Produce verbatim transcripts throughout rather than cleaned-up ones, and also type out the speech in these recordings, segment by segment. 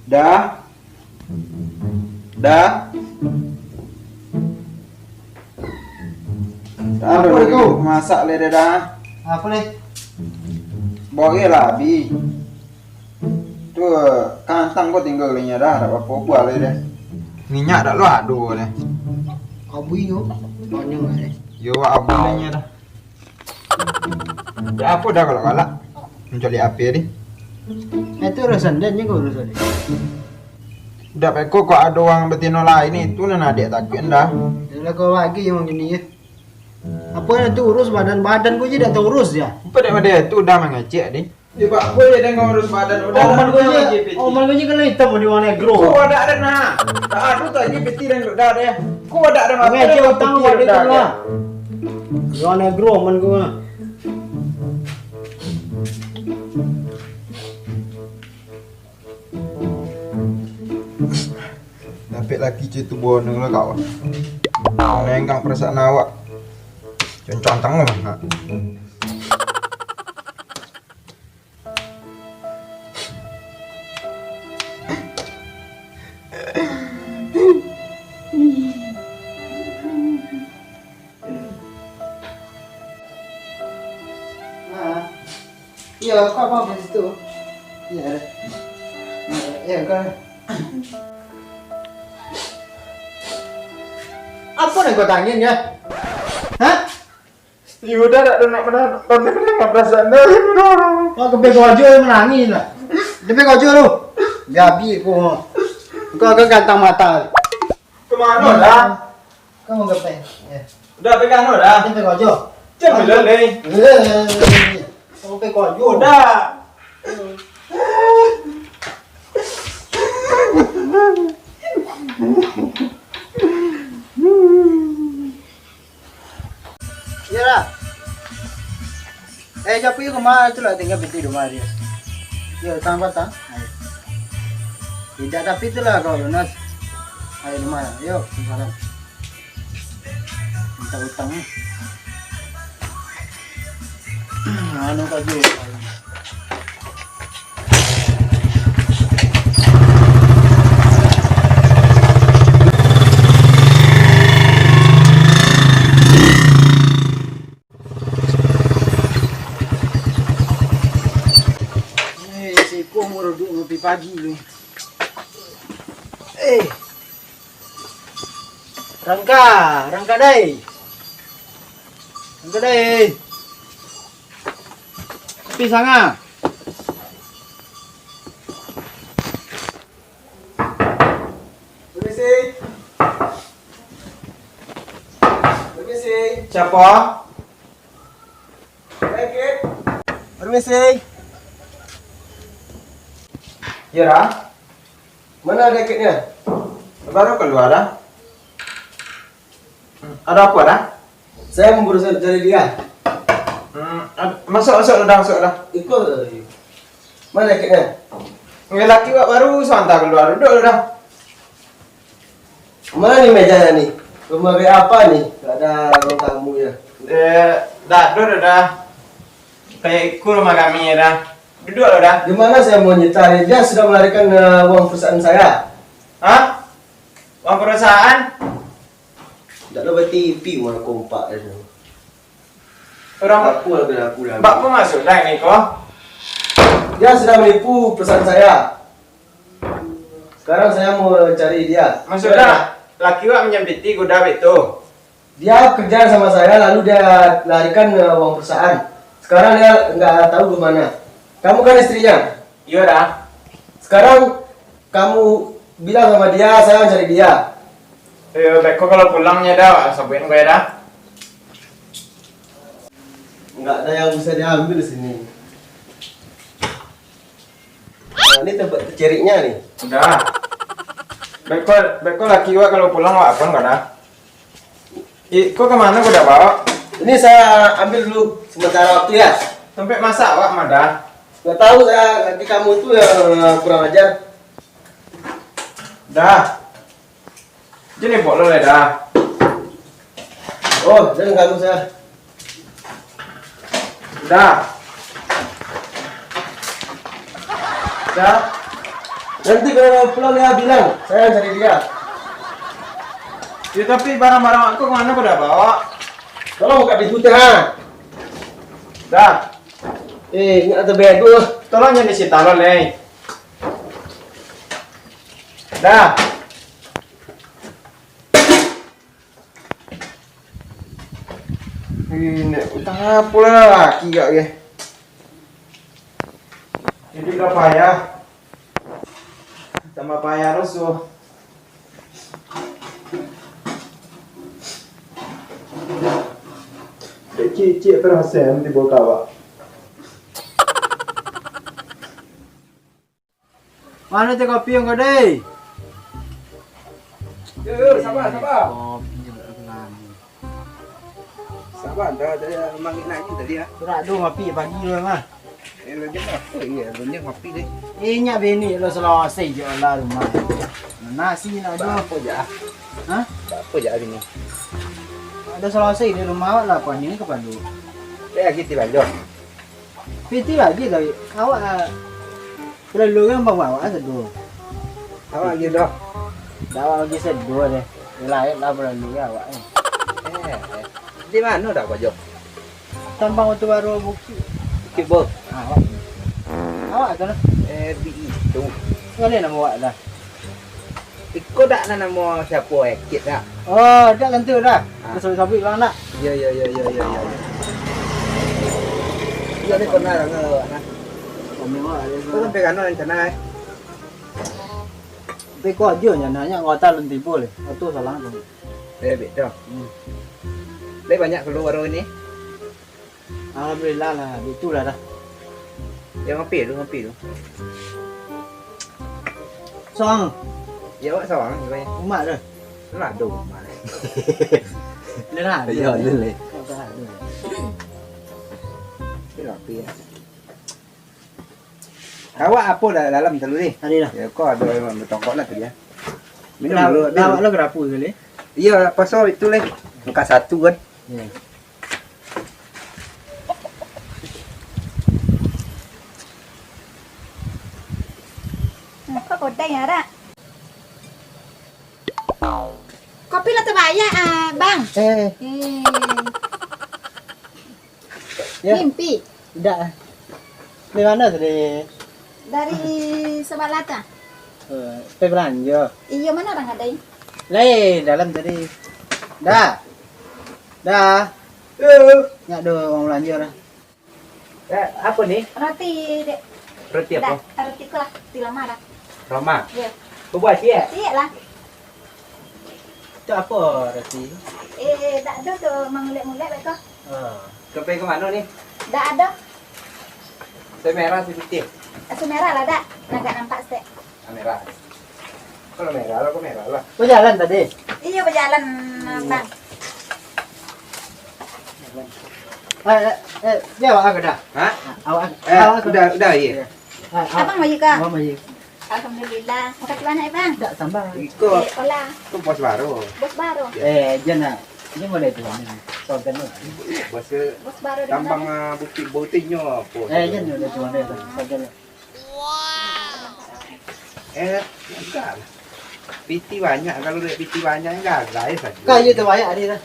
Dah. Dah. Taruh Apo lagi tu? Masak le dah, dah. Apo le? Boreh lah, Bi. Tu, kantang ko tinggal le nyo dah, dak apo-apo le dah. Minyak dak lo ado dah. Abui yo, banyak le. Yo, abui le nyo dah. Dak apo dah galak-galak. Mancaliak api tadi. Itu urusan den, nyo urusan den. Dak beko kok ado urang batino lain itu nan adiak takuik dah. Yalah, kau lagi yang gini ya. Apo nan taurus badan-badan ko je dak taurus ya. Apo dak made tu dah mangecek tadi. Yo, Pak, ko je den urus badan udah. Oman ko je, oman ko je kalau hitam di warna negro. Ko wadah den nah. Tak ado tu lagi piti den dah deh. Ko wadah den. Ngecek utang wadah itu lah. Di warna negro oman ko lah. Dapek laki ceh tu boneng lah kau. Nenggang perasaan awak. Concang tangah. Ah. Iyo, kau apa di situ? Iyo, dah. Iyo, kau. Apo nan kau tangian, ya? Hah? Iyo, dah, dak nak menahan, dak nak menahan perasaan dah. Kau kepek kau aja yang menangis lah. Kepek kau aja lu. Gabi kau. Kau, kau gantang mata. Kemano dah? Kamu ngapain? Ya. Udah pegang no dah. Sampai kojo. Jangan bilang deh. Eh, sampai kojo. Udah. Ya lah. Eh, Japi, rumah tu lah tinggal piti rumah dia. Yo, tambah tang. Ayo. Tidak tapi itulah kau lunas. Ayo, rumah. Yo, sekarang. Minta utang ni. Anu kau jual. Eh, siko mau duduk ngopi pagi lu. Eh. Rangka, Rangka dai. Rangka dai. Pisang ah. Permisi. Permisi. Siapa? Permisi. Ya, dah. Mana ada ekeknya? Baru keluar, dah. Ada apa, dah? Saya mau berusaha cari dia. Hmm, ad-, masuk, masuk, dah, masuk, dah. Ikut. Mana ekeknya? Ni laki awak baru sebentar keluar. Duduk dulu, dah. Mana ni mejanya ni? Rumah kayak apa ni? Tak ada ruang tamu ya. Eh, dah, duduk, dah. Kayak ikut rumah kami, ya, dah. Duduk, dah. Di mana saya mau nyita ni? Dia sudah melarikan, eh, uang perusahaan saya. Hah? Uang perusahaan? Tak ada berarti pi uang kompak dia tu. Orang aku lah, aku lah. Bak apa masuk dah ni ko? Dia sudah menipu perusahaan saya. Sekarang saya mau cari dia. Maksudnya, laki awak minjam piti kuda beto. Dia kerja sama saya, lalu dia larikan, eh, uang perusahaan. Sekarang dia nggak tahu ke mana. Kamu kan istrinya? Iya, dah. Sekarang kamu bilang sama dia, saya mencari dia. Iya, beko kalau pulangnya dah, sabuin gue dah. Nggak ada yang bisa diambil sini. Nah, ini tempat terceriknya nih. Udah. Beko, beko laki awak kalau pulang awak apa enggak dah? Iko kemana ko dah bawa? Ini saya ambil dulu sementara waktu ya. Sampai masak awak mah dah. Nggak tahu saya, nanti kamu itu yang kurang ajar. Dah. Jadi boleh lah dah. Oh, jangan ganggu saya. Dah. Ya. Nanti kalau pulang dia bilang, saya cari dia. Ya, tapi barang-barang aku kemana kau dah bawa? Tolong buka pintu teh, ha. Dah. Eh, ingat ada bed tu. Tolong jangan disita lo, Leng. Dah. Ini utang apo lah laki kak ke? Jadi dah payah. Tambah payah terus tu. Dek cicik terasa nanti bawa kawak. Mano teh kopi ko, deh? Yo, yo, sabar, sabar. Kopi je buat lamo. Sabar, dah, dah, dah, mangik nangin tadi, ah. Surak tu ngopi pagi tu, mah. Eh, lagi apa? Iya, lagi ngopi deh. Eh, nyak bini lo selesai je lah rumah. Nasi nak jo. Apa je, ah? Hah? Apa je hari ni? Ada selesai di rumah awak lah, apa ni kepala? Eh, lagi tiba jo. Piti lagi tadi. Awak, ah, perlu kan bawa awak seduo. Awak lagi doh. Dah awak lagi seduo deh. Lain lah perlu ya awak, eh. Eh, eh. Di mano dah, Pak Jo? Tambang Batu Baru Bukik. Bukik Bo. Ah, awak. Awak tu lah. Eh, bi itu. Boleh nama awak dah. Iko dak nan namo siapo, eh, Kit dak? Oh, dak tantu dah. Ah. Sabik-sabik bang dak? Yo, yo, yo, yo, yo, yo. Iyo, ni pernah lah, nggak, nggak, nah. Kami mah ada. Kau sampai kano rencana, eh? Tapi kau aja nya nanya, kau tak lenti boleh. Atau salah tu. Eh, betul. Hmm. Lebih banyak keluar ini. Alhamdulillah lah, itulah dah. Yang ngopi tu, ngopi tu. Sawang. Ya, awak sawang, sebenarnya. Umak tu. Lah, ada umak. Ni lah, ya, ni lah. Ni lah, pi, ya. Awak apa dah dalam tadi ni? Tadi dah. Ya, kau ada yang bertongkok lah tadi, ya. Minum dulu, dah, Bil. Awak lo kenapa tu, Leh? Iya, pasal itu, Leh. Muka satu, kan? Ya. Kok kodai ya, Rak? Kopi lah terbayar, ah, Bang. Eh. Eh. Ya. Mimpi. Dak. Dari mana tadi? Dari sebelah tu. Eh, pergi belanja. Iyo, mana orang ada? Lai, dalam tadi. Dah. Dah. Eh. Nyak do orang belanja dah. Eh, apa ni? Roti, Dek. Roti apa? Dah, roti ko lah, roti lama dah. Lama? Iya. Bubuah ciek? Ciek lah. Tu apa roti? Eh, dak ado tu, mangulek-ngulek beko. Ah. Sampai ke mana ni? Dak ado. Saya merah, saya putih. Saya merah lah, dak. Agak nampak stek. Ah, merah. Kalau merah lah, aku merah lah. Kau jalan tadi? Iyo, bajalan, Bang. Eh, eh, eh, dia awak aku dah. Ha? Awak aku. Eh, awak aku. Udah, udah, iya. Iya. Ah, ah. Abang bayi kah? Abang bayi. Alhamdulillah. Makasih banyak ya, Bang. Tak tambah. Iko. Eh, olah. Itu bos baru. Bos baru. Ya. Eh, jangan. Ini mulai tu. Sogan tu. Bos ke. Bos baru di tambang, mana? Ah, Bukit Bautinyo apa? Eh, jangan mulai tu. Sogan tu. Eh, enggak lah. Piti banyak, kalau duit piti banyak, enggak, enggak, ya, saja. Kau je terbanyak tadi dah.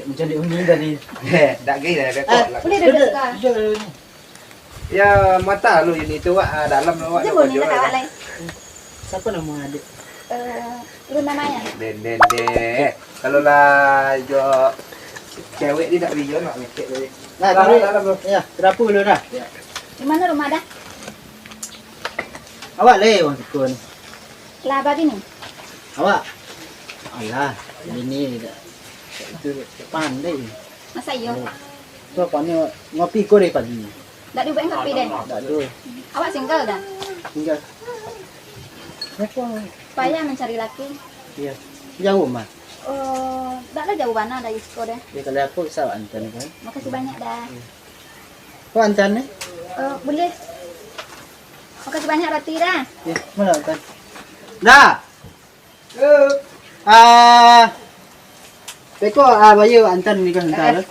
Macam dia uni tadi. Eh, dah gaya dah, dah. Ah, kuat lah. Boleh duduk, duduk, Kak. Duduk dulu ni. Ya, mata lu ini tu, Wak, ah, dalam lu, Wak, dia boleh bojol nak lah. Kawat lain. Siapa nama adik? Eh, Luna Maya. Den, den, den. Kalau lah jo cewek ni tak bijak nak mikir tadi. Nah, dalam, tarik. Dalam lu. Ya, kerapu dulu dah. Ya. Di mana rumah dah? Awak leh wang siko ni. Lah, babi ni. Awak. Alah, bini dak. Itu pandai. Masa iyo? Tu apa ni, ngopi ko dari pagi. Dak dibuat kopi deh. Dak ado. Awak single dah? Single. Apa? Payah mencari laki. Iya. Jauh mah. Oh, dak lah jauh bana dari siko deh. Ya, kalau aku bisa antar kan. Makasih banyak dah. Iya. Kau antar ni? Eh, boleh. Makasih banyak roti dah. Ya, mana antar? Dah. Ah, beko, ah, bayu antan ni kan antan. Eh.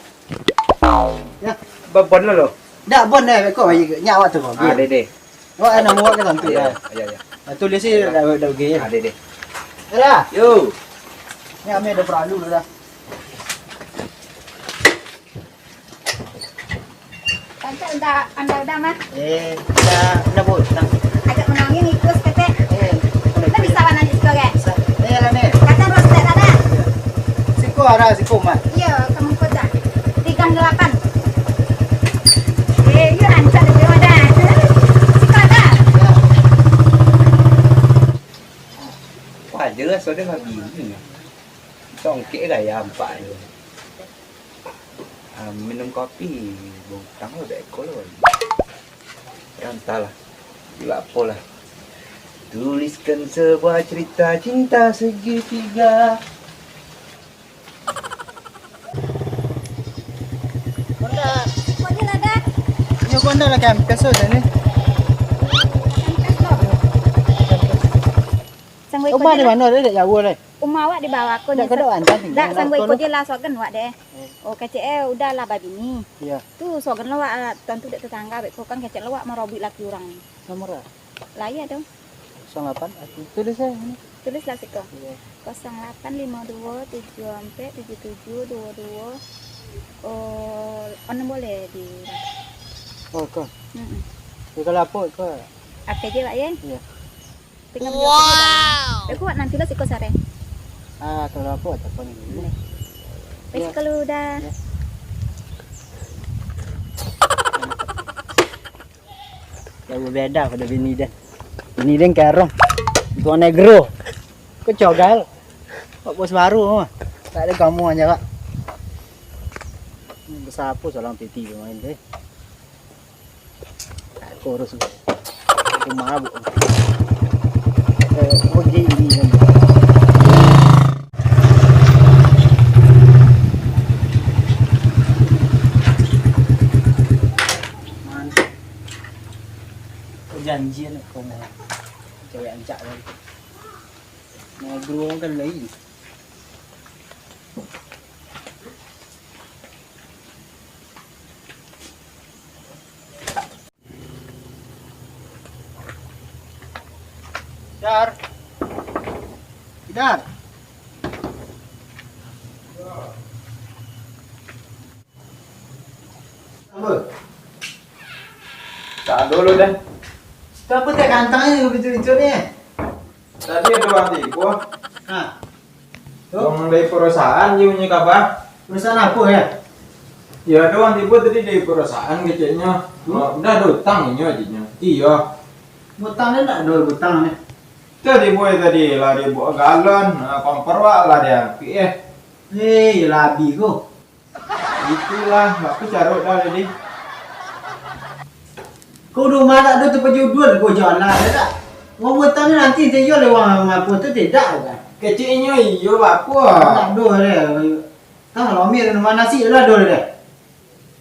Ya. Ba-, bon lo. Dak bon deh, beko bayu. Nyak awak tu kau. Ah, deh, deh. Wah, nama awak ka tantu, yo. Iyo, iyo. Nah, tulis sih, dah, dah, oke. Ado, deh. Dah. Yo. Ni kami ado paralu dulu dah. Rancak anda, anda udah, mah? Eh, udah, udah, Bu. Tenang. Agak menangis, ikut seketek. Eh, udah. Bisa, wan, lanjut sekolah, kan? Bisa. Ni lah, ni. Kata terus, tak ada. Siko, ada siko, mah. Iyo, kamu ikut dah. Tiga delapan. Eh, iyo, rancak tu, dah. Siko, dah. Wah, jelas, udah habis ni. Tongkek gaya ampak ni. Ah, minum kopi, butang lo dek ko lo. Ya, entahlah. Iyo apolah. Tuliskan sebuah cerita cinta segitiga. Honda. Kau ni lah, dah. Iyo, Honda lah, kempes lo dah ni. Kempes lo. Rumah di mano, dek? Dak jauah, dek. Rumah awak di bawah ko. Dak, ni, sanggup ikut je lah, sogan awak deh. Oh, kecek eh, udah lah babini. Iyo. Tu, sogan lo awak, ah, tantu dek tetangga, bek ko kan kecek lo awak marobuik laki urang. Nomor lah? Lah, iyo tu. Kosong lapan, aku tulis aja ni. Tulis lah siko. Iyo. Kosong lapan limo duo tujuah ampek tujuah tujuah duo duo. Oh, ono boleh di. Oh, ko. Mm-mm. Jadi kalau apo, ko? Apo je, Pak, ye? Iyo. Tinggal beli apo je dah. Wow. Eh, kuat nanti lah siko sare. Ah, kalau apo, telepon dulu. Wes, kalau udah. Iyo. Jauah beda pado bini den. Bini den kerong. Tuan negro. Ko cogal. Kok bos baru mah. Tak ada kamu aja, Pak. Ini besapu seorang titi pemain deh. Tak kurus. Aku mabuk. Eh, oke ini kan. Mantap. Perjanjian kau mau cewek ancak kan. Ngobrol kan lain. Dar. Dar. Apa? Tak ada lo dah. Siapa tak gantang ni betul-betul ni? Tadi ado urang tibo. Ha. Tu? Urang dari perusahaan, inyo punyo kaba. Perusahaan apo, yo? Yo, ado urang tibo tadi dari perusahaan, keceknyo. Tu? Oh, udah ado utang inyo, keceknyo. Iyo. Utang ni ndak ado utang ni. Tu tibo tadi lah, dibaok galon, ah, kompor wak lah diambiak, eh. Eh, iyo lah abih ko. Itulah, baa caro dah tadi. Ko rumah tak ado tempat juduan, ko jalan dah tak. Wong utang ni nanti inyo lewat apo tu tidak kan? Keceknyo iyo, baa. Tak ado deh. Tang lah, Omir rumah nasi lah ado deh.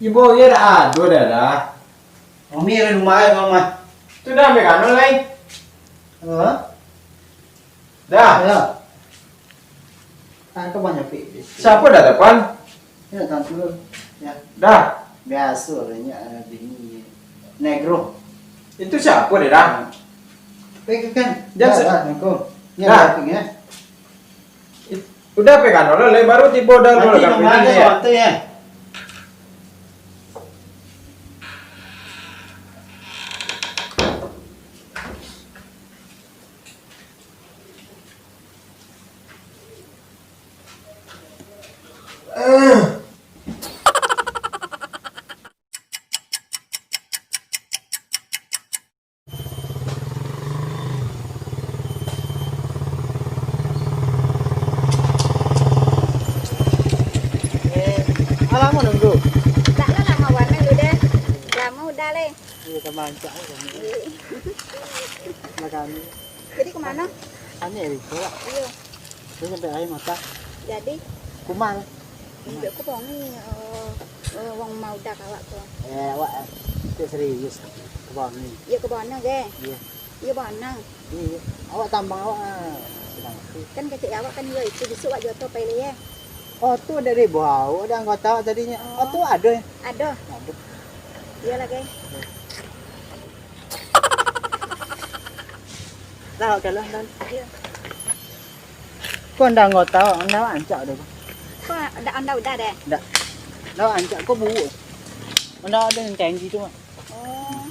Ibo iyo dak ado dah, dah. Omir rumah ai, rumah. Tu dah ambiak kano lai. Hah? Dah. Yo. Kan kau banyak pikir. Siapa dah depan? Ya, tantu. Ya. Dah. Biaso lah nyo, eh, bini negro. Itu siapa dia dah? Pikir kan? Dah, dah, dah, Niko. Ya, dah. Dah, ya. Udah, pikir kan, orang lain baru tibo dah. Nanti lo, nomor dah ada ya. Waktu ya. Eh, ah, lamo nunggu? Dak lah, lamo bana lu deh. Lamo udah leh. Iyo, ka mancak kami. Lah kami. Jadi ka mano? Kami dari Kuala. Iyo. Dia sampai air mata. Jadi? Kumal. Injak ko bongi, eh, eh, wong maudah awak ko. Eh, awak, eh, itu serius. Ko bongi. Iyo, ko bongi, ge? Iyo. Iyo, bongi. Iyo. Awak tambang awak, ah, sedang. Kan kecek awak kan iyo itu, bisuak awak jual tu pai leh, ye? Oh, tu dari bawah, ada anggota awak tadinyo. Oh. Oh, tu ada, ya? Ada. Ada. Iyo lah, ge. Iyo. Lah, oke lah, Dan. Iyo. Ko ndak anggota, ndak rancak doh. Ko ndak, ndak udah deh. Ndak. Ndak rancak, ko buruak. Ndak ado nan tinggi tu, Mak. Oh.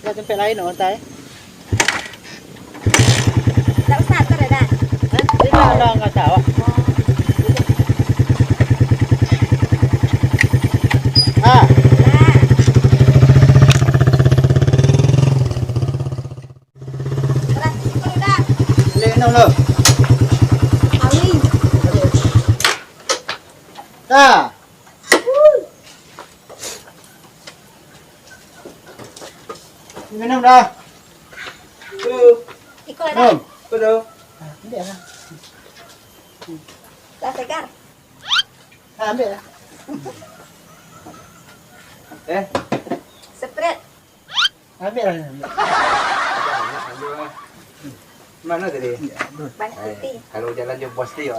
Ndak tampek lain, otai. Ndak usah atur, dah. Hah? Ini ndak, ndak, ndak tahu. Ah. Dah. Berarti kalau dah. Boleh minum lo. Kawin. Dah. Minum dah. Tu. Iko dah. Minum. Iko dah. Ah, ambil lah. Dah segar. Ah, ambil lah. Eh. Sprite. Ambil lah, ambil. Banyak, ambil lah. Mano tadi? Banyak. Eh, putih. Kalau jalan jo bos tu, yo.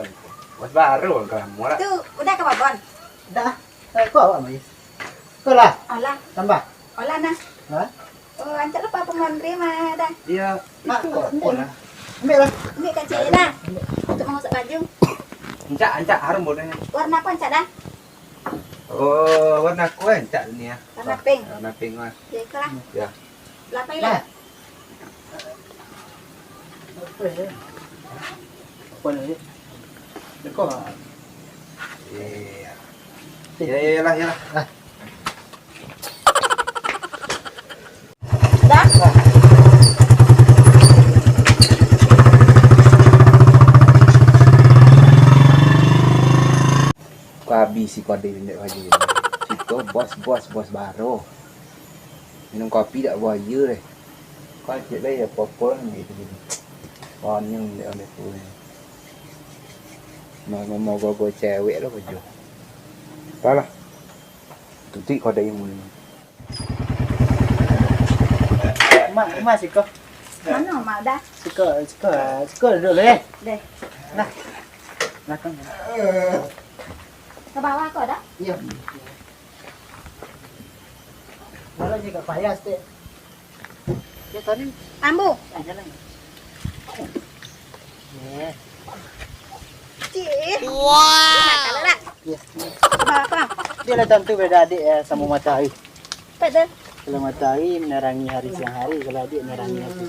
Bos baru, kalau murah. Tu, udah ka babon? Dah. Eh, ko awak mai. Ko lah. Alah. Tambah. Alah, nah. Ha? Oh, ancak lupa pemondri mah dah. Iyo, ah, itu ambil lah. Ambil lah. Ambil kacik je dah. Untuk mangusap baju. Ancak, ancak, harum bodonyo. Warna apa ancak dah? Oh, warna kueh cak ni ya. Warna pink. Warna pink lah. Ya, itulah. Ya. Lapai lah. Apa ya? Apa ni? Dekor. Iya. Ya, ya, ya lah, ya lah. Dah. Ko abih si kode indak haji. Siko bos, bos, bos baro. Minum kopi dak buayo deh. Ko cek lai apo-apo lah gitu. Wanyang dek oleh tu. Mau, mau, mau gogo cewek lo ko jo. Apalah. Tutuik kode ilmu ni. Mak, mak siko. Mano mak dah? Siko, siko, siko duduk dulu eh. Deh. Nah. Belakang. Ka bawah ko dah? Iyo. Malah juga payah stik. Ya tadi. Ambu. Aja lah. Ye. Cih. Wah. Nakal lah. Iyo. Ka bawah ko. Dia lah tantu beda adik ya sama matahari. Betul. Kalau matahari menerangi hari siang hari, kalau adik menerangi hari.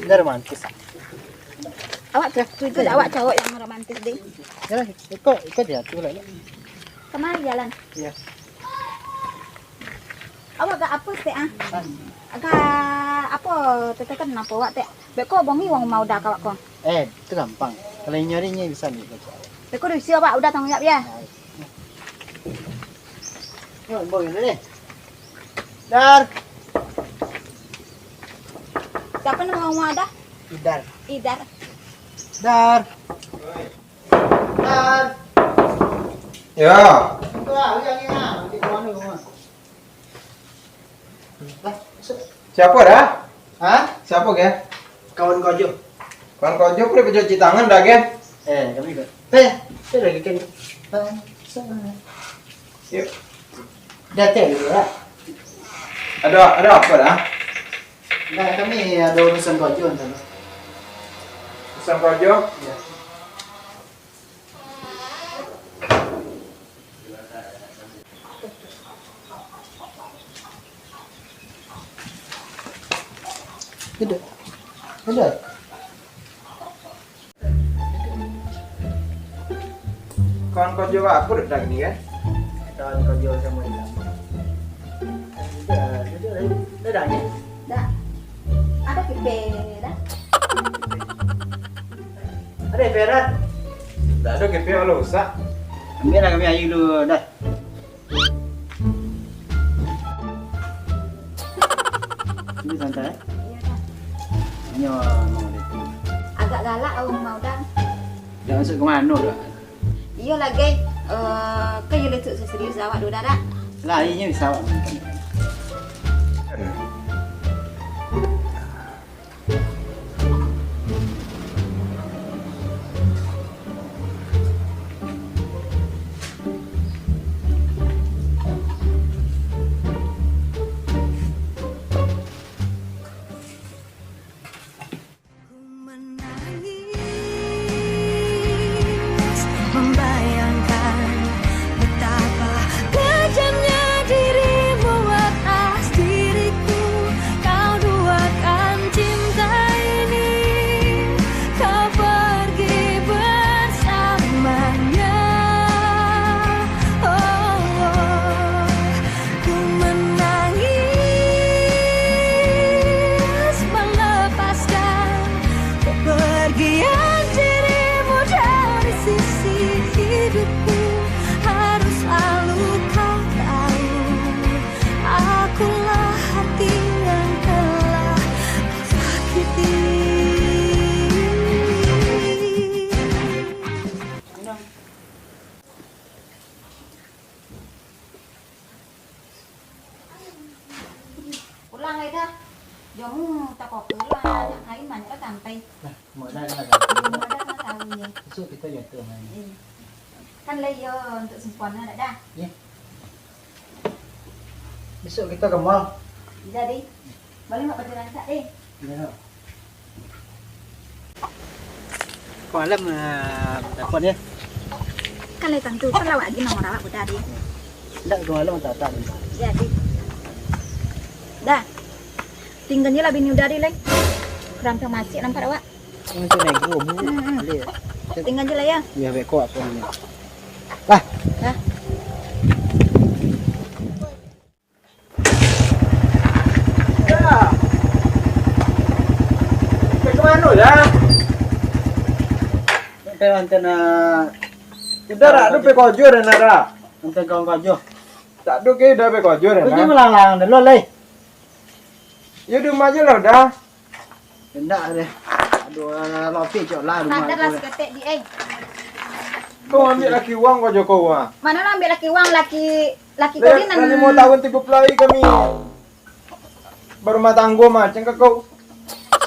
Dia romantis. Awak tu, tu, tu awak cowok yang romantis deh. Ya, iko, iko dia tu lah. Kemari jalan. Iya. Awak agak apa sih ah? Agak apa? Tetekan apa awak teh? Beko bongi uang mau dah kawak ko. Eh, itu gampang. Kalau nyari nyo bisa ni. Beko duit awak udah tanggung jawab ya. Nah, Bang, ini nih. Dar. Siapa nama rumah ada? Idar. Idar. Dar. Dar. Ya. Itu lah, lihat ni lah. Nanti ke mana rumah? Lah, masuk. Siapa dah? Hah? Siapa ke? Kawan kau jo. Kawan kau jo, boleh cuci tangan dah ke? Eh, kami ke? Eh, saya lagi kan. Yuk. Dah teh dulu lah. Ada, ada apa dah? Nah, kami ada urusan kau jo sana. Urusan kau jo? Ya. Duduk. Duduk. Kawan kau jo apa dah ni kan? Kawan kau jo sama ni. Duduk, duduk, duduk. Dah. Ada kipe dah. Ada berat. Tak ada kepiak lo usah. Ambil lah kami air dulu dah. Ini santai. Iya, dah. Ini orang mau dia tu. Agak galak orang mau dah. Dia masuk ke mana dah? Iya lagi, eh, kan iya letuk serius awak dulu dah, dah. Lah, iya bisa awak. Lai dah. Jomu takopi lah, nak kain banyak lah sampai. Nah, modal lah dah. Modal lah tahu ye. Besok kita jatuh main. Eh. Kan lah iyo untuk simpuan lah, dak dah? Iya. Besok kita ke mall. Jadi, boleh nggak baju rancak deh? Iya. Kok malam, ah, telepon ya? Kan lai tantu, kan lawak lagi nomor awak budak, Di. Ndak, kok malam tak, tak. Jadi. Dah. Tinggal je lah bini udah, Di, lai. Kurang masih nampak awak. Ini tu nego, bu. Hmm, hmm. Boleh. Tinggal je lah ya. Ya, beko apa ni? Lah. Dah. Sampai ke mano, dah? Sampai mantan, ah, udah, dah, tu pe kojo dah, nah, dah. Mantan kawan kojo. Tak ado ke, dah pe kojo dah, nah. Kojo malang-lang dah lo, lai. Yo, di rumah je lah, dah. Indak deh. Aduh, lopi cok lah rumah. Sadar lah saketek, Di, eh. Kau ambiak laki uang kau, Joko, ah. Mano lah ambiak laki uang, laki, laki kau ni nan limo tahun tigo puluah hari kami barumah tanggo, macam ka kau.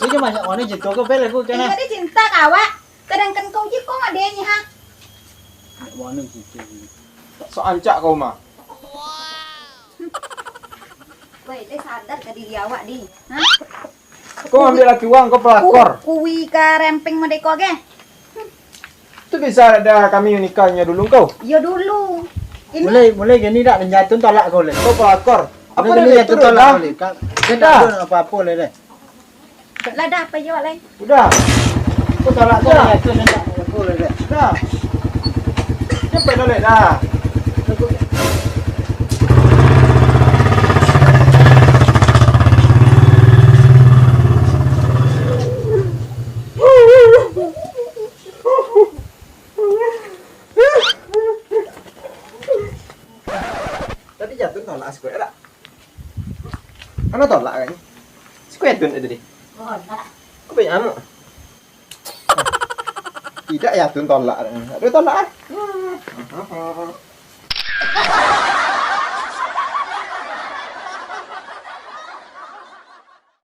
Sini banyak warna cinta kau, bel aku kena. Iyo, dia cinta ka awak. Sedangkan kau je kau ngadanya, ha? Banyak warna cinta ni. So ancak kau mah. Woi, dia sadar ka diri awak, Di. Ha? Kau ambiak laki uang, kau pelakor. Ku-, kui ka rempeng madeko ge. Tu bisa ado kami nikahnya dulu kau? Yo dulu. Ini mulai, mulai gini dak, jatuh tolak kau leh. Kau pelakor. Apa mulai dia gini jatuh tolak kau leh. Ka-, dia dah tak ada apa-apa leh, leh. Lah dah, payo lai. Udah. Kau tolak kau leh, jatuh tolak kau leh, leh. Dah. Cepat dah, leh, dah. Tadi jatuh tolak sikuat dak? Ano tolak kan? Sikuat jatuh tadi. Tolak. Kau banyak anak. Tidak jatuh tolak. Aduh, tolak ah.